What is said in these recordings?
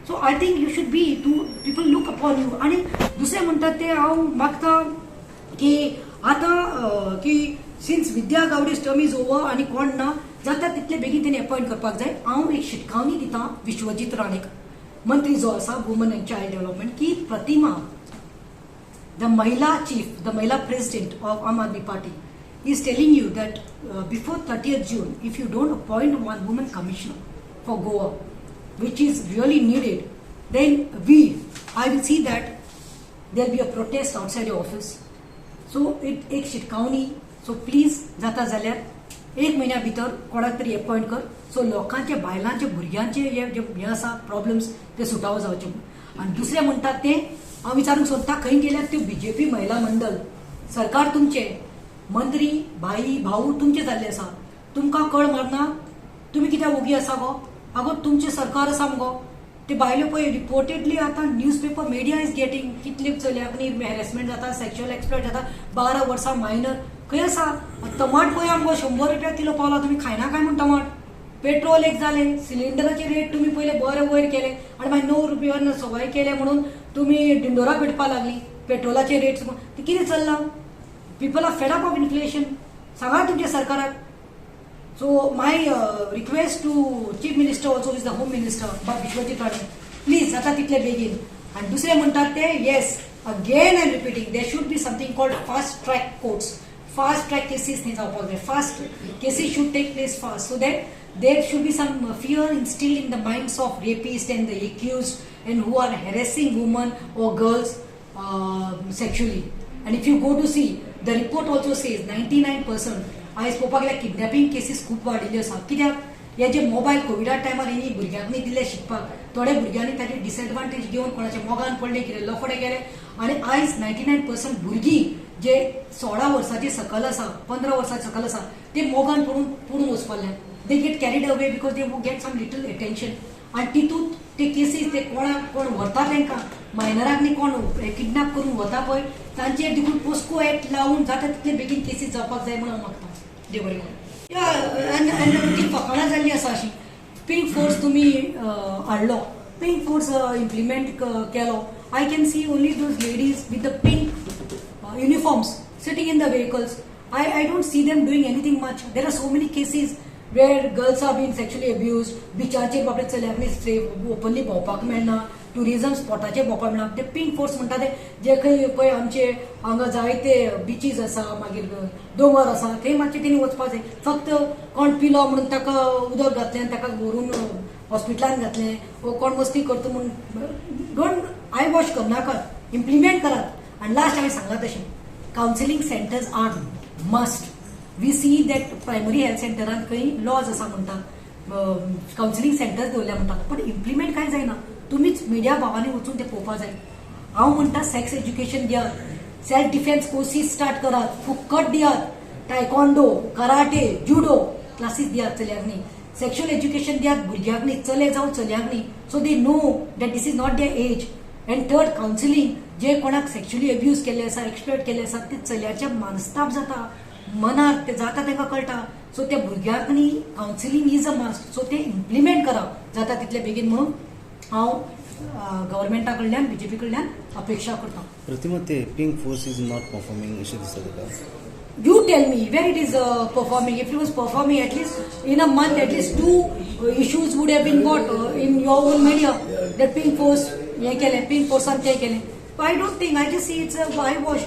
So I think you should be, तूं, people look upon you. आनी दुसरें म्हणटात ते हांव मागता की आतां की since Vidya Gawde's term is over आनी कोण ना, जाता तितले बेगीन तेणी अपॉयंट करपाक जाय. हांव एक शिटकावणी दिता विश्वजीत राणेक, मंत्री जो आसा वुमन अँड चायल्ड डेव्हलपमेंट, की प्रतिमा, the Mahila chief, the Mahila president of Aam Aadmi Party, is telling you that before 30th June, if you don't appoint one woman commissioner for Goa, which is really needed, then I will see that there will be a protest outside your office. So it एक शिटकावणी. So please, जाता जाल्यार एक म्हयन्या भितर कोणाक तरी appoint कर, सो लोकांचे, बायलांचे, भुरग्यांचे हे जे हे आसा प्रॉब्लम्स, ते सुटावो जावचे. आनी दुसरें म्हणटात तें हांव विचारूंक सोदता, खंय गेल्यात त्यो बीजेपी महिला मंडळ? सरकार तुमचे, मंत्री भाई भाऊ तुमचे जाल्ले आसा, तुमकां कळ मारना? तुमी कित्याक ओगी आसा गो? आगो, तुमचें सरकार आसा मुगो. ते बायलो पळय, रिपोर्टेडली आतां news paper, media is getting, कितले चलयांक न्ही हॅरेसमेंट जाता, सेक्शुअल एक्सप्लॉयट जाता, 12 वर्सां मायनर खंय आसा? टमाट पळया मुगो, 100 रुपया किलो पावला. तुमी खायना काय म्हूण टमाट? पेट्रोल एक जालें, सिलिंडराचे रेट तुमी पयले बरे वयर केले आनी मागीर 9 रुपयान सवाय केले म्हणून तुमी डिंडोरा पिटपा लागली. पेट्रोलाचे रेट ते कितें चल्लां? People are fed up of inflation. सांगा तुमच्या सरकाराक. So my request to Chief Minister, also is the Home Minister, बाब विश्वजीत राणे, प्लीज जाता तितले बेगीन. आनी दुसरें म्हणटात ते, yes, again I am repeating, there should be something called fast track courts. Fast track cases न्ही जावपाक जाय. Fast cases should take place fast, so that there should be some fear instilled in the minds of rapists and the accused and who are harassing women or girls sexually. And if you go to see, the report also says 99%. आयज पळोवपाक गेल्यार kidnapping cases खूब वाडिल्ल्यो आसा. कित्याक? हे जे mobile कोविडा टायमार हेणी भुरग्यांक दिले शिकपाक, थोड्या भुरग्यांनी ताची डिसएडवांटेज घेवन कोणाच्या मोगान पडले, कितें लफडे केले आनी आयज 99% भुरगीं जे 16 वर्साचे सकल आसा, 15 वर्साचे सकल आसा, ते मोगान पडून पडून वचपाक लागले. They get carried away because they get some little attention. आनी तितूंत ते केसीस, ते कोणाक कोण व्हरता तांकां, मायनराक न्ही कोण किडनॅप करून वता पळय, तांचेर देखून पोस्को एक्ट लावून जाता तितले बेगीन केसीस जावपाक जाय म्हणून हांव मागता. देव बरें करूं. या, आनी ती फकाणां जाल्ली आसा अशी. पिंक फोर्स तुमी हाडलो, पिंक फोर्स इम्प्लिमेंट केलो. I can see only those ladies with the pink uniforms sitting in the vehicles. I don't see them doing anything much. There are so many cases where girls are being sexually abused. बिचाचेर बाबडे चलयांक openly भोंवपाक मेळना, tourism स्पॉटाचेर भोंवपाक मेळना. ते pink force म्हणटा ते जे खंय पळय आमचे हांगा जायते बिचीस आसा, मागीर दोंगर आसा, थंय मातशें तेणी वचपाक जाय. फक्त कोण पिलो म्हणून ताका उदक घातलें आनी ताका व्हरून हॉस्पिटलान घातलें वो कोण मस्ती करता म्हणून don't I wash करनाकात, इम्प्लिमेंट करात. आनी लास्ट हांवें सांगलां तशें, counselling centers are must. We see that primary health सेंटरान खंय लॉज आसा म्हणटा, कावन्सिलींग सेंटर्स दवरल्या म्हणटा, पण इम्प्लिमेंट कांय जायना. तुमीच मिडिया भावांनी वचून ते पळोवपाक जाय. हांव म्हणटा, सेक्स एज्युकेशन दियात, सेल्फ डिफेन्स कोर्सीस स्टार्ट करात, फुक्कट दियात, टायकॉन्डो, कराटे, जुडो क्लासीस दियात चलयांक न्ही. सेक्शुअल एज्युकेशन दियात भुरग्यांक न्ही, चले जावं चलयांक न्ही, so they know that this is not their age. And third, counselling. जे कोणाक सेक्शुअली अब्यूज केल्ले आसा, एक्सप्लॉयट केल्ले आसा, ते चल्याचे मनस्ताप जाता मनार, ते जाता तांकां कळटा. सो त्या भुरग्यांक न्ही counselling is a must. So ते इम्प्लिमेंट करा जाता तितले बेगीन म्हणून हांव गव्हर्मेंटा कडल्यान, बीजेपी कडल्यान अपेक्षा करता. प्रतिमा, ते pink force is not performing अशें दिसता तुका? You tell me where it is performing. If it was performing, at least in a month, at least two issues would have been got in your own media. That pink force, हे केलें, pink forcean ते केलें. I don't think, I just see it's a eyewash.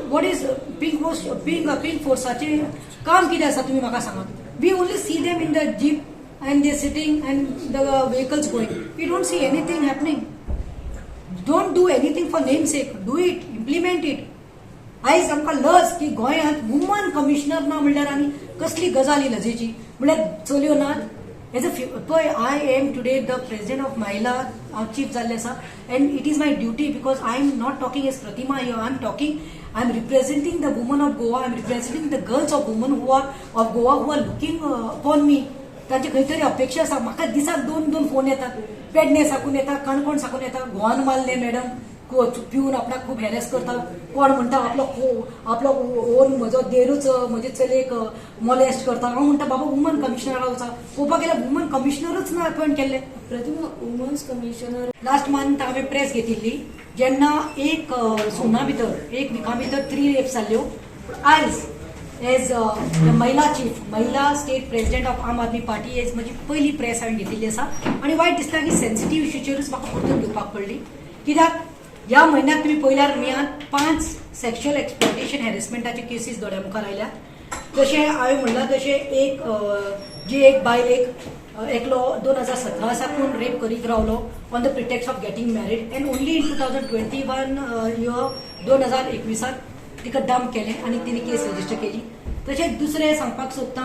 What is pink force? Pink forceाचें काम कितें आसा, तुमी म्हाका सांगात. We only see them in the jeep and they sitting and the vehicles going. We don't see anything happening. Don't do anything for name sake. Do it, implement it. आयज आमकां लज की गोंयांत वुमन कमिशनर ना म्हणल्यार आनी कसली गजाल ही लजेची. म्हणल्यार चलयो नात एज अ पळय, I am today the president of महिला, हांव चीफ जाल्लें आसा and it is my duty because I am not talking as Pratima. I am talking, I am representing the women of Goa. I am representing the girls of women who are of Goa, who are looking upon me. तांचे खंय तरी अपेक्षा आसा. म्हाका दिसाक दोन दोन phone येतात, पेडणे साकून येता, काणकोण साकून येता, गोवान मारले मॅडम. पिवन आपणाक खूब हॅरेस करता, कोण म्हणटा आपलो आपलो ओन म्हजो देरूच म्हजे चलयेक मोलेस्ट करता. हांव म्हणटा बाबा वुमन कमिशनरा वचा, पळोवपाक गेल्यार वुमन कमिशनरूच ना अपॉयंट केल्ले. प्रतिमा, वुमन्स कमिशनर लास्ट मंथ हांवें प्रेस घेतिल्ली जेन्ना एक सोना भितर एक विका भितर 3 रेप्स जाल्ल्यो. पूण आयज एज महिला चीफ, महिला state president of Aam Aadmi party, as म्हजी पयली प्रेस हांवें घेतिल्ली आसा. आनी वायट दिसता की सेन्सिटीव इश्यूचेरूच म्हाका परतून घेवपाक पडली, कित्याक ह्या म्हयन्याक तुमी पळयल्यार मेयांत 5 सेक्शुअल एक्सप्लॉयटेशन हॅरेसमेंटाचे केसीस दोळ्या मुखार आयल्यात. जशें हांवें म्हणलां तशें एक जी एक बायल एक एकलो 2017 साकून रेप करीत रावलो on the pretext of getting married, and only in 2021 year 2021 तिका डंप केलें आनी तिणे केस रजिस्टर केली. तशेंच दुसरें सांगपाक सोदता,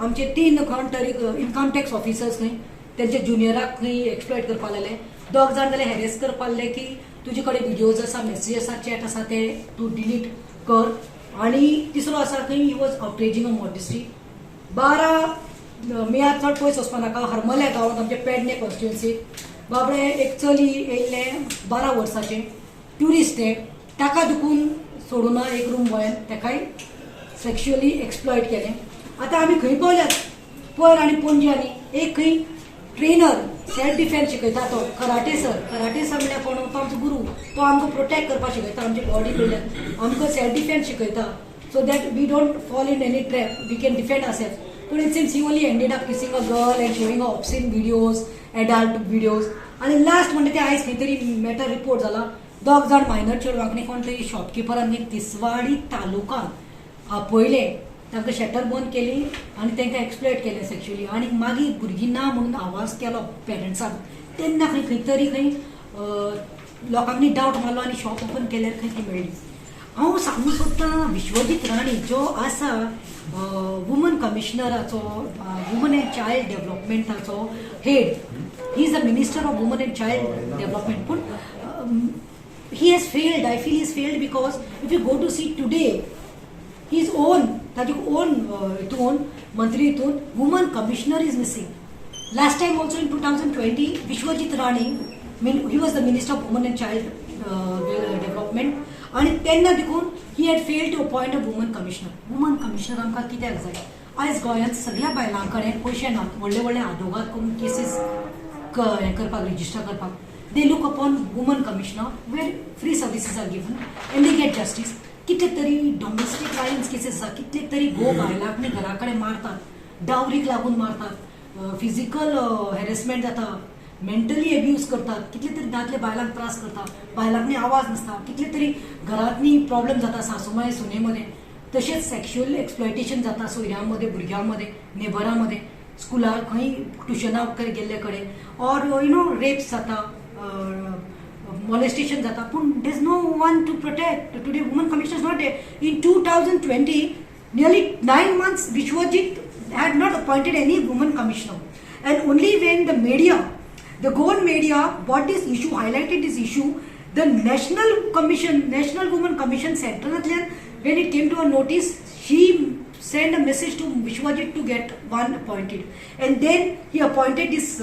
आमचे 3 कोण तरी इन्कम टॅक्स ऑफिसर्स खंय तेंच्या ज्युनियराक खंय एक्सप्लॉयट करपाक लागले. दोग जाण जाल्यार हॅरेस करपाक लागले की तुजे कडेन व्हिडियोज आसा, मेसेज आसा, चॅट आसा, ते तूं डिलीट कर. आनी तिसरो आसा खंय he was outraging a modesty. 12 मेया चड पयस वचपा नाका, हरमल ह्या गांवांत आमच्या पेडणे कॉन्स्टिट्युएन्सीत बाबडे एक चली येयल्लें 12 वर्साचें, ट्युरिस्ट तें, ताका दुखून सोडूना एक रूम बॉयान ताकाय सेक्शुअली एक्सप्लॉयट केलें. आतां आमी खंय पावल्यात पयर आनी पणजे आनी एक खंय ट्रेनर सेल्फ डिफेन्स शिकयता तो कराटे सर. कराटे सर म्हणल्यार कोण? तो आमचो गुरू, तो आमकां प्रोटेक्ट करपाक शिकयता, आमची बॉडी कडल्यान आमकां सेल्फ डिफेन्स शिकयता, so that we don't fall in any trap, we can defend ourself. पूण it seems he only ended up kissing a girl and showing a obscene videos, adult videos. आनी last म्हणटा ते आयज खंय तरी matter report जाला, दोग जाण मायनर चेडवांक न्ही कोण तरी शॉपकिपरान न्ही तिसवाडी तालुकान आपयले, तांकां शटर बंद केली आनी तांकां एक्सप्लॉयट केलें सेक्शुअली. आनी मागीर भुरगीं ना म्हणून आवाज केलो पेरंट्सान, तेन्ना खंय खंय तरी खंय लोकांनी डावट मारलो आनी शॉप ओपन केल्यार खंय ती मेळ्ळी. हांव सांगूंक सोदतां, विश्वजीत राणे जो आसा वुमन कमिशनराचो, वुमन एंड चायल्ड डेव्हलपमेंटाचो head, he is the minister of woman and child development, पूण he has failed. I feel he has failed because if you go to see today, his own, ताजे own हितून मंत्री हितून woman commissioner is missing. Last time also in 2020, Vishwajit Rane, mean he was the minister of woman and child development, आनी तेन्ना देखून he had failed to appoint a woman commissioner. Woman commissioner आमकां कित्याक जाय? आयज गोंयांत सगळ्या बायलां कडेन पयशे नात व्हडले व्हडले आदोगाद करून केसीस हें करपाक, रजिस्टर करपाक. They look upon woman commissioner where free services are given and they get justice. कितले तरी डॉमेस्टीक वायलन्स केसीस आसा, कितले तरी घोव बायलांक न्ही घरा कडेन मारतात, डावरीक लागून मारतात, फिजिकल हॅरेसमेंट जाता, मेंटली एब्यूज करतात, कितले तरी दादले बायलांक त्रास करता, बायलांक न्ही आवाज नासता, कितले तरी घरांतनी प्रॉब्लेम जाता सासू माय सुने मदें, तशेंच सेक्शुअल एक्सप्लॉयटेशन जाता सोयऱ्यां मदें, भुरग्यां मदें, नेबरां मदें, स्कुलाक खंय ट्युशनाक गेल्ले कडेन, ऑर you know wraps जाता, molestation जाता, पूण there is no one to protect. Today woman commissioner is not. In 2020, nearly 9 months, Vishwajit had not appointed any woman commissioner, and only when the media, the Goan media, brought this issue, highlighted this issue, the national commission, National Women Commission central, when it came to a notice, she sent a message to Vishwajit to get one appointed, and then he appointed this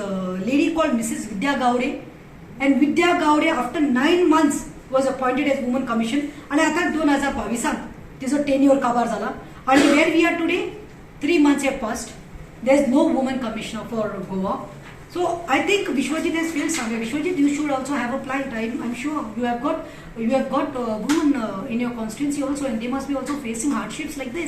lady called Mrs. Vidya Gaude, and Vidya Gaude after 9 months was appointed as woman commission. आणि आता 2022त तिचो tenure काबार जाला आणि where we are today, 3 months have passed, there is no woman commissioner for Goa. So I think Vishwajit has failed somewhere. Vishwajit, you should also have a plight. I'm sure you have got women in your constituency also, and they must be also facing hardships like this.